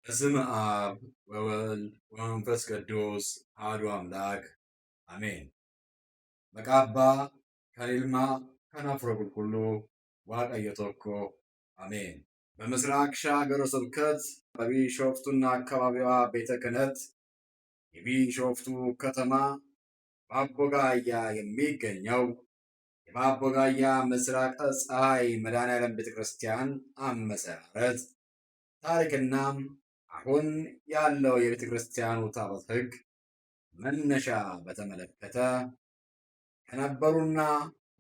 በስመ አብ ወወልድ ወመንፈስ ቅዱስ አሐዱ አምላክ አሜን። Maqaa Abbaa kan Ilmaa kan Hafuura Qulqulluu Waaqayyo tokko አሜን። በምስራቅ ሸዋ ሀገረ ስብከት በቢሾፍቱና አካባቢዋ ቤተ ክህነት የቢሾፍቱ ከተማ በአቦጋያ የሚገኘው የባቦጋያ ምስራቅ ፀሐይ መድኃኔዓለም ቤተ ክርስቲያን አመሰራረት ታሪክና አሁን ያለው የቤተ ክርስቲያኑ ታቦተ ሕግ መነሻ በተመለከተ ከነበሩና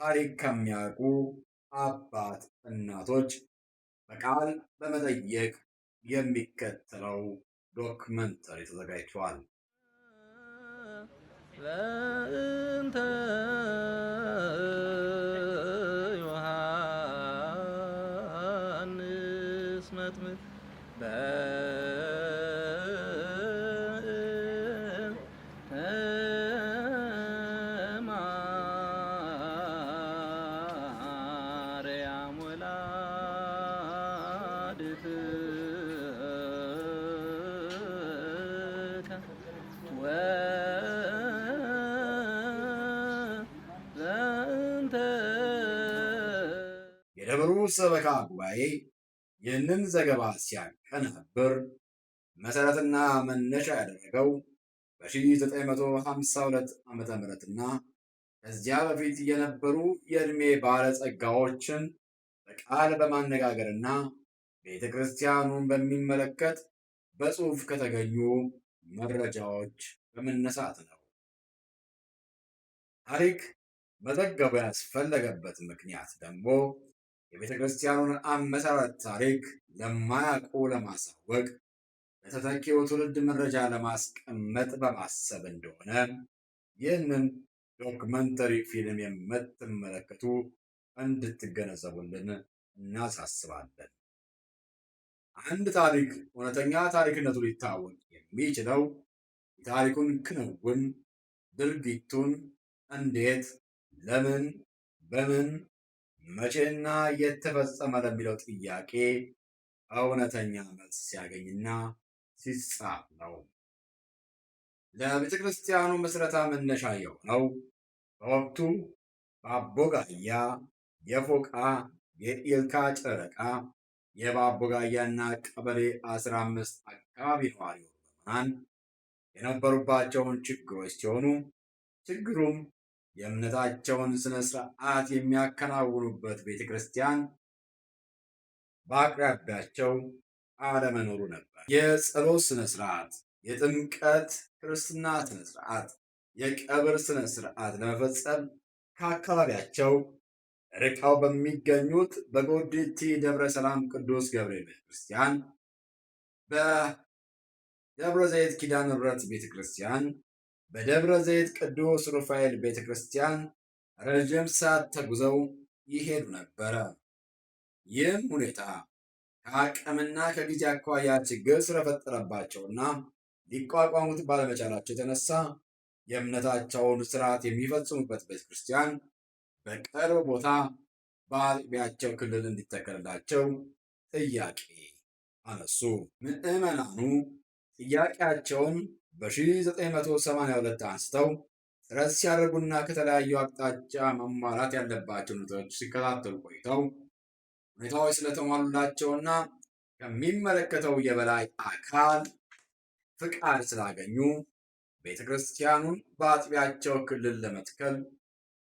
ታሪክ ከሚያውቁ አባት እናቶች በቃል በመጠየቅ የሚከተለው ዶክመንተሪ ተዘጋጅቷል። በእንተ ዮሐንስ መጥምቅ በእንተ ማርያም ወላዲትከ ወበእንተ የደብሩ ሰበካ ጉባኤ ይህንን ዘገባ ሲያቀናብር መሠረትና መነሻ ያደረገው በ1952 ዓ.ም እና ከዚያ በፊት የነበሩ የዕድሜ ባለጸጋዎችን በቃል በማነጋገርና ቤተ ክርስቲያኑን በሚመለከት በጽሑፍ ከተገኙ መረጃዎች በመነሳት ነው። ታሪክ መዘገቡ ያስፈለገበት ምክንያት ደግሞ የቤተ ክርስቲያኑን አመሰራረት ታሪክ ለማያውቁ ለማሳወቅ፣ ለተተኪው ትውልድ መረጃ ለማስቀመጥ በማሰብ እንደሆነ ይህንን ዶክመንተሪ ፊልም የምትመለከቱ እንድትገነዘቡልን እናሳስባለን። አንድ ታሪክ እውነተኛ ታሪክነቱ ሊታወቅ የሚችለው የታሪኩን ክንውን፣ ድርጊቱን እንዴት፣ ለምን፣ በምን፣ መቼና የተፈጸመ ለሚለው ጥያቄ እውነተኛ መልስ ሲያገኝና ሲጻፍ ነው። ለቤተ ክርስቲያኑ ምስረታ መነሻ የሆነው በወቅቱ በአቦጋያ፣ የፎቃ፣ የኢልካ ጨረቃ፣ የባቦጋያና ቀበሌ 15 አካባቢ ነዋሪ ምዕመናን የነበሩባቸውን ችግሮች ሲሆኑ ችግሩም የእምነታቸውን ሥነ ሥርዓት የሚያከናውኑበት ቤተ ክርስቲያን በአቅራቢያቸው አለመኖሩ ነበር። የጸሎት ሥነ ሥርዓት፣ የጥምቀት ክርስትና ሥነ ሥርዓት፣ የቀብር ሥነ ሥርዓት ለመፈጸም ከአካባቢያቸው ርቀው በሚገኙት በጎዲቲ ደብረ ሰላም ቅዱስ ገብርኤል ቤተክርስቲያን፣ በደብረ ዘይት ኪዳነ ምሕረት ቤተክርስቲያን፣ በደብረ ዘይት ቅዱስ ሩፋኤል ቤተክርስቲያን ረዥም ሰዓት ተጉዘው ይሄዱ ነበረ። ይህም ሁኔታ ከአቅምና ከጊዜ አኳያ ችግር ስለፈጠረባቸውና ሊቋቋሙት ባለመቻላቸው የተነሳ የእምነታቸውን ስርዓት የሚፈጽሙበት ቤተክርስቲያን በቅርብ ቦታ በአጥቢያቸው ክልል እንዲተከልላቸው ጥያቄ አነሱ። ምዕመናኑ ጥያቄያቸውን በ1982 አንስተው ጥረት ሲያደርጉና ከተለያዩ አቅጣጫ መሟላት ያለባቸው ሁኔታዎች ሲከታተሉ ቆይተው ሁኔታዎች ስለተሟሉላቸውና ከሚመለከተው የበላይ አካል ፍቃድ ስላገኙ ቤተ ክርስቲያኑን በአጥቢያቸው ክልል ለመትከል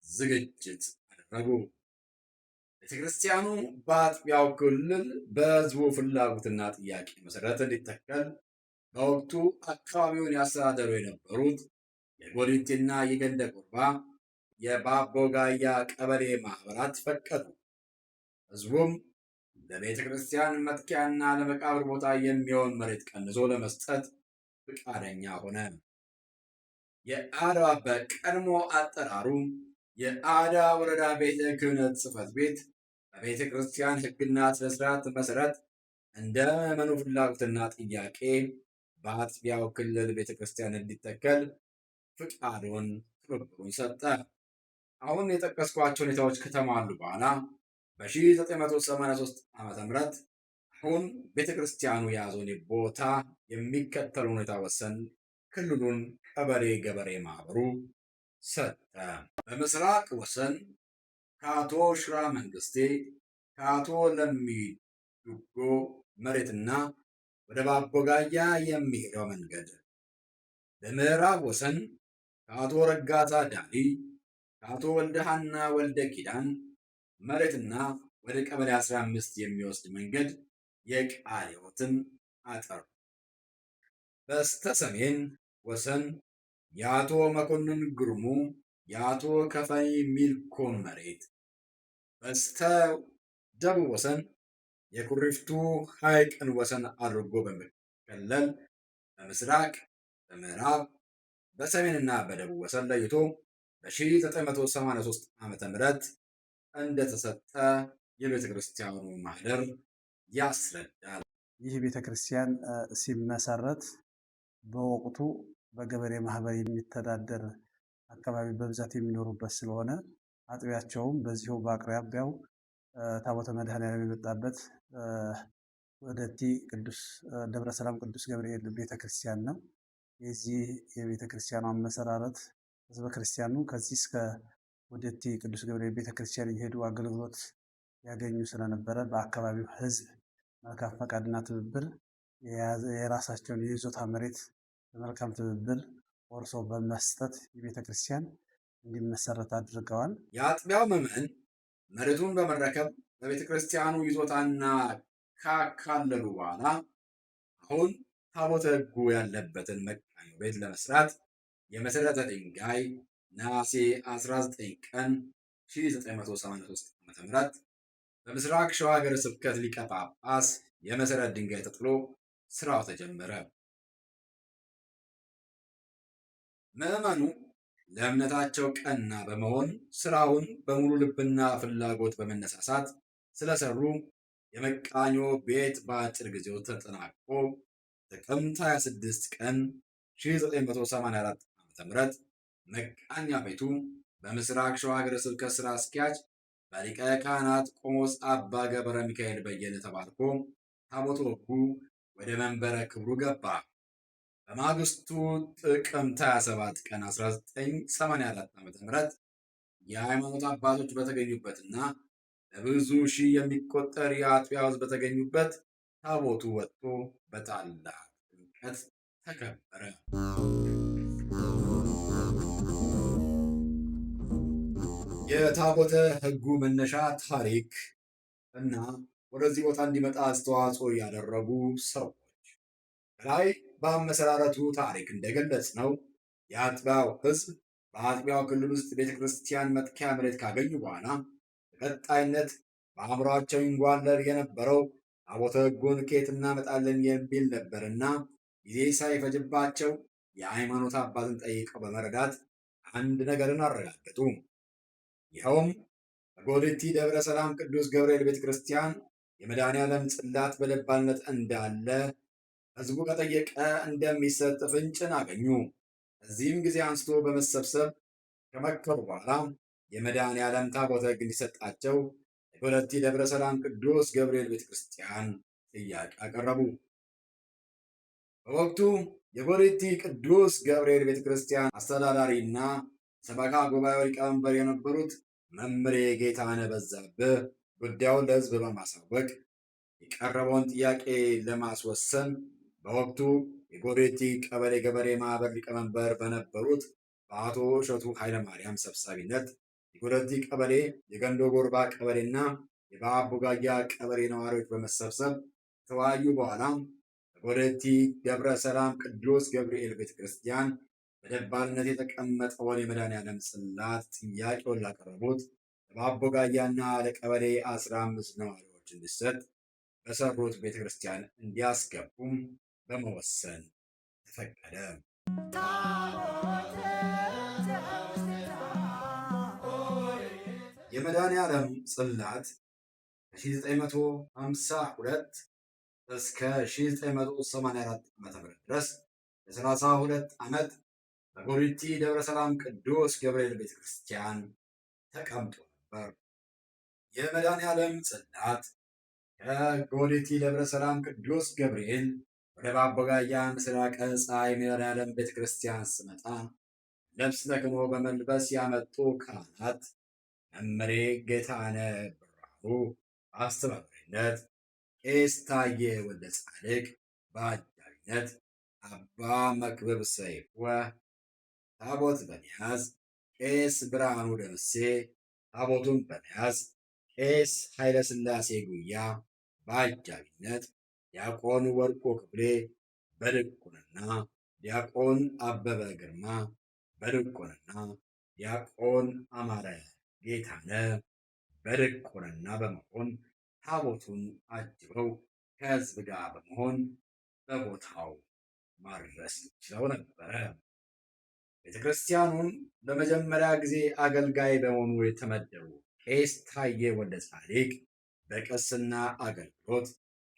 ዝግጅት አደረጉ። ቤተ ክርስቲያኑ በአጥቢያው ክልል በሕዝቡ ፍላጎትና ጥያቄ መሰረት እንዲተከል በወቅቱ አካባቢውን ያስተዳደሩ የነበሩት የጎዲቲና የገንደ ቆርባ የባቦጋያ ቀበሌ ማህበራት ፈቀዱ። ሕዝቡም ለቤተ ክርስቲያን መትኪያና ለመቃብር ቦታ የሚሆን መሬት ቀንሶ ለመስጠት ፈቃደኛ ሆነ። የአድዋ በቀድሞ አጠራሩ የአዳ ወረዳ ቤተ ክህነት ጽሕፈት ቤት በቤተ ክርስቲያን ሕግና ሥነ ሥርዓት መሠረት እንደ ምዕመኑ ፍላጎትና ጥያቄ በአጥቢያው ክልል ቤተ ክርስቲያን እንዲተከል ፍቃዱን ትብብሩን ሰጠ። አሁን የጠቀስኳቸው ሁኔታዎች ከተሟሉ በኋላ በ1983 ዓ.ም አሁን ቤተ ክርስቲያኑ የያዘውን ቦታ የሚከተል ሁኔታ ወሰን ክልሉን ቀበሌ ገበሬ ማህበሩ ሰጠ። በምስራቅ ወሰን ከአቶ ሽራ መንግስቴ፣ ከአቶ ለሚዱጎ መሬትና ወደ ባቦጋያ የሚሄደው መንገድ፣ በምዕራብ ወሰን ከአቶ ረጋሳ ዳሊ፣ ከአቶ ወልደሃና ወልደ ኪዳን መሬትና ወደ ቀበሌ 15 የሚወስድ መንገድ የቃለ ሕይወትን አጥር፣ በስተሰሜን ወሰን የአቶ መኮንን ግርሙ፣ የአቶ ከፈኒ ሚልኮን መሬት፣ በስተ ደቡብ ወሰን የኩሪፍቱ ሐይቅን ወሰን አድርጎ በመከለል በምስራቅ፣ በምዕራብ፣ በሰሜንና በደቡብ ወሰን ለይቶ በ1983 ዓ.ም እንደተሰጠ የቤተ ክርስቲያኑ ማህደር ያስረዳል። ይህ ቤተ ክርስቲያን ሲመሰረት በወቅቱ በገበሬ ማህበር የሚተዳደር አካባቢ በብዛት የሚኖሩበት ስለሆነ አጥቢያቸውም በዚሁ በአቅራቢያው ታቦተ መድኃኔዓለም የመጣበት ወደቲ ቅዱስ ደብረ ሰላም ቅዱስ ገብርኤል ቤተክርስቲያን ነው። የዚህ የቤተክርስቲያኑ አመሰራረት ህዝበ ክርስቲያኑ ከዚህ እስከ ወደቲ ቅዱስ ገብርኤል ቤተክርስቲያን እየሄዱ አገልግሎት ያገኙ ስለነበረ በአካባቢው ህዝብ መልካም ፈቃድና ትብብር የራሳቸውን የይዞታ መሬት በመልካም ትብብር ቆርሶ በመስጠት የቤተክርስቲያን እንዲመሰረት አድርገዋል። የአጥቢያው ምዕመን መሬቱን በመረከብ በቤተ ክርስቲያኑ ይዞታና ካካለሉ በኋላ አሁን ታቦተ ሕጉ ያለበትን መቃኞ ቤት ለመስራት የመሰረተ ድንጋይ ነሐሴ 19 ቀን 1983 ዓ.ም በምስራቅ ሸዋ ሀገረ ስብከት ሊቀ ጳጳስ የመሰረት ድንጋይ ተጥሎ ስራው ተጀመረ። ምዕመኑ ለእምነታቸው ቀና በመሆን ስራውን በሙሉ ልብና ፍላጎት በመነሳሳት ስለሰሩ የመቃኞ ቤት በአጭር ጊዜው ተጠናቆ ጥቅምት 26 ቀን 1984 ዓ.ም መቃኛ ቤቱ በምስራቅ ሸዋ ሀገረ ስብከት ስራ አስኪያጅ በሊቀ ካህናት ቆሞስ አባ ገብረ ሚካኤል በየነ ተባርኮ ታቦተ ሕጉ ወደ መንበረ ክብሩ ገባ። በማግስቱ ጥቅምት 27 ቀን 1984 ዓ.ም የሃይማኖት አባቶች በተገኙበትና በብዙ ሺህ የሚቆጠር የአጥቢያ ሕዝብ በተገኙበት ታቦቱ ወጥቶ በታላቅ ድምቀት ተከበረ። የታቦተ ሕጉ መነሻ ታሪክ እና ወደዚህ ቦታ እንዲመጣ አስተዋጽኦ ያደረጉ ሰዎች ከላይ በአመሰራረቱ ታሪክ እንደገለጽ ነው የአጥቢያው ሕዝብ በአጥቢያው ክልል ውስጥ ቤተክርስቲያን መትከያ መሬት ካገኙ በኋላ በቀጣይነት በአእምሯቸው ይንጓለል የነበረው ታቦተ ሕጉን ከየት እናመጣለን የሚል ነበርና ጊዜ ሳይፈጅባቸው የሃይማኖት አባትን ጠይቀው በመረዳት አንድ ነገርን አረጋገጡ። ይኸውም በጎልቲ ደብረ ሰላም ቅዱስ ገብርኤል ቤተ ክርስቲያን የመድኃኔዓለም ጽላት በደባልነት እንዳለ ሕዝቡ ከጠየቀ እንደሚሰጥ ፍንጭን አገኙ። ከዚህም ጊዜ አንስቶ በመሰብሰብ ከመከሩ በኋላ የመድኃኔዓለም ታቦተ ሕግ እንዲሰጣቸው የጎለቲ ደብረ ሰላም ቅዱስ ገብርኤል ቤተ ክርስቲያን ጥያቄ አቀረቡ። በወቅቱ የጎለቲ ቅዱስ ገብርኤል ቤተ ክርስቲያን አስተዳዳሪና ሰበካ ጉባኤው ሊቀመንበር የነበሩት መምሬ ጌታነህ በዛብህ ጉዳዩን ለሕዝብ በማሳወቅ የቀረበውን ጥያቄ ለማስወሰን በወቅቱ የጎሬቲ ቀበሌ ገበሬ ማህበር ሊቀመንበር በነበሩት በአቶ እሸቱ ኃይለማርያም ሰብሳቢነት የጎረቲ ቀበሌ፣ የገንዶ ጎርባ ቀበሌና የበአቦጋያ ቀበሌ ነዋሪዎች በመሰብሰብ ከተወያዩ በኋላ በጎረቲ ደብረ ሰላም ቅዱስ ገብርኤል ቤተክርስቲያን በደባልነት የተቀመጠውን የመድኃኔዓለም ጽላት ጥያቄውን ላቀረቡት ለበአቦጋያና ለቀበሌ 15 ነዋሪዎች እንዲሰጥ በሰሩት ቤተክርስቲያን እንዲያስገቡም በመወሰን ተፈቀደ። የመድኃኔዓለም ጽላት ከ1952 እስከ 1984 ዓ.ም ድረስ ለ32 ዓመት በጎሪቲ ደብረ ሰላም ቅዱስ ገብርኤል ቤተክርስቲያን ተቀምጦ ነበር። የመድኃኔዓለም ጽላት ከጎሊቲ ደብረ ሰላም ቅዱስ ገብርኤል ወደ ባቦጋያ ምስራቀ ፀሐይ መድኃኔዓለም ቤተ ክርስቲያን ስመጣ ልብስ ተክህኖ በመልበስ ያመጡ ካህናት መምሬ ጌታነህ ብርሃኑ በአስተባባሪነት፣ ቄስ ታዬ ወልደ ጻድቅ በአጃቢነት፣ አባ መክብብ ሰይፈ ታቦት በመያዝ፣ ቄስ ብርሃኑ ደምሴ ታቦቱን በመያዝ፣ ቄስ ኃይለሥላሴ ጉያ በአጃቢነት፣ ዲያቆን ወርቁ ክፍሌ በድቁንና፣ ዲያቆን አበበ ግርማ በድቁንና፣ ዲያቆን አማረ ጌታነህ በድቁንና በመሆን ታቦቱን አጅበው ከሕዝብ ጋር በመሆን በቦታው ማድረስ ችለው ነበረ። ቤተክርስቲያኑን ለመጀመሪያ ጊዜ አገልጋይ በመሆኑ የተመደቡ ቄስ ታዬ ወልደ ጻድቅ በቅስና አገልግሎት፣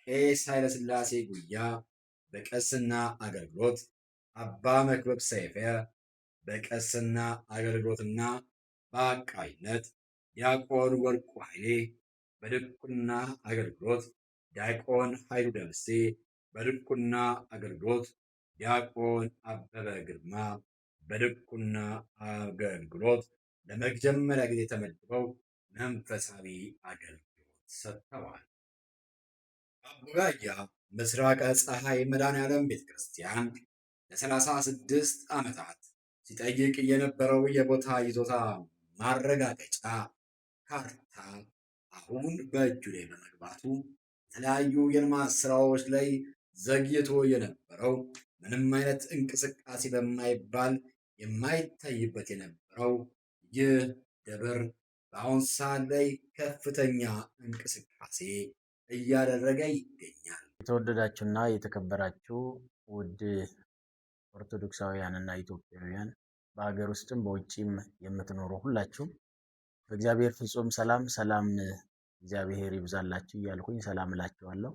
ቄስ ኃይለሥላሴ ጉያ በቅስና አገልግሎት፣ አባ መክብብ ሰይፈ በቅስና አገልግሎትና በአቃይነት፣ ዲያቆን ወርቁ ኃይሌ በድቁና አገልግሎት፣ ዲያቆን ኃይሉ ደምሴ በድቁና አገልግሎት፣ ዲያቆን አበበ ግርማ በድቁና አገልግሎት ለመጀመሪያ ጊዜ ተመድበው መንፈሳዊ አገልግሎት ሰጥተዋል። አቦጋያ ምስራቀ ፀሐይ መድኃኔዓለም ቤተ ክርስቲያን ለ36 ዓመታት ሲጠይቅ የነበረው የቦታ ይዞታ ማረጋገጫ ካርታ አሁን በእጁ ላይ በመግባቱ የተለያዩ የልማት ስራዎች ላይ ዘግይቶ የነበረው፣ ምንም አይነት እንቅስቃሴ በማይባል የማይታይበት የነበረው ይህ ደብር በአሁን ሰዓት ላይ ከፍተኛ እንቅስቃሴ እያደረገ ይገኛል። የተወደዳችሁና የተከበራችሁ ውድ ኦርቶዶክሳውያን እና ኢትዮጵያውያን፣ በሀገር ውስጥም በውጭም የምትኖሩ ሁላችሁም በእግዚአብሔር ፍጹም ሰላም ሰላም እግዚአብሔር ይብዛላችሁ እያልኩኝ ሰላም እላችኋለሁ።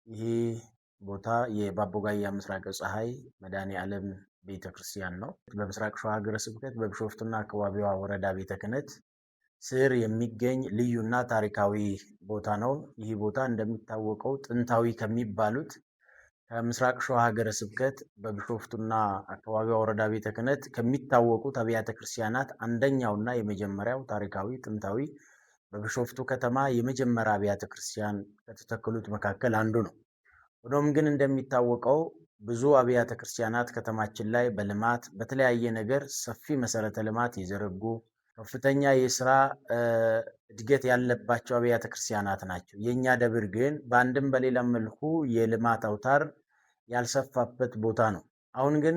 ይህ ቦታ የባቦጋያ ምስራቀ ፀሐይ መድኃኔ ዓለም ቤተ ክርስቲያን ነው። በምስራቅ ሸዋ ሀገረ ስብከት በቢሾፍቱና አካባቢዋ ወረዳ ቤተ ክህነት ስር የሚገኝ ልዩና ታሪካዊ ቦታ ነው። ይህ ቦታ እንደሚታወቀው ጥንታዊ ከሚባሉት ከምስራቅ ሸዋ ሀገረ ስብከት በቢሾፍቱና አካባቢዋ ወረዳ ቤተ ክህነት ከሚታወቁት አብያተ ክርስቲያናት አንደኛውና የመጀመሪያው ታሪካዊ ጥንታዊ በቢሾፍቱ ከተማ የመጀመሪያ አብያተ ክርስቲያን ከተተከሉት መካከል አንዱ ነው። ሆኖም ግን እንደሚታወቀው ብዙ አብያተ ክርስቲያናት ከተማችን ላይ በልማት በተለያየ ነገር ሰፊ መሰረተ ልማት የዘረጉ፣ ከፍተኛ የስራ እድገት ያለባቸው አብያተ ክርስቲያናት ናቸው። የእኛ ደብር ግን በአንድም በሌላም መልኩ የልማት አውታር ያልሰፋበት ቦታ ነው። አሁን ግን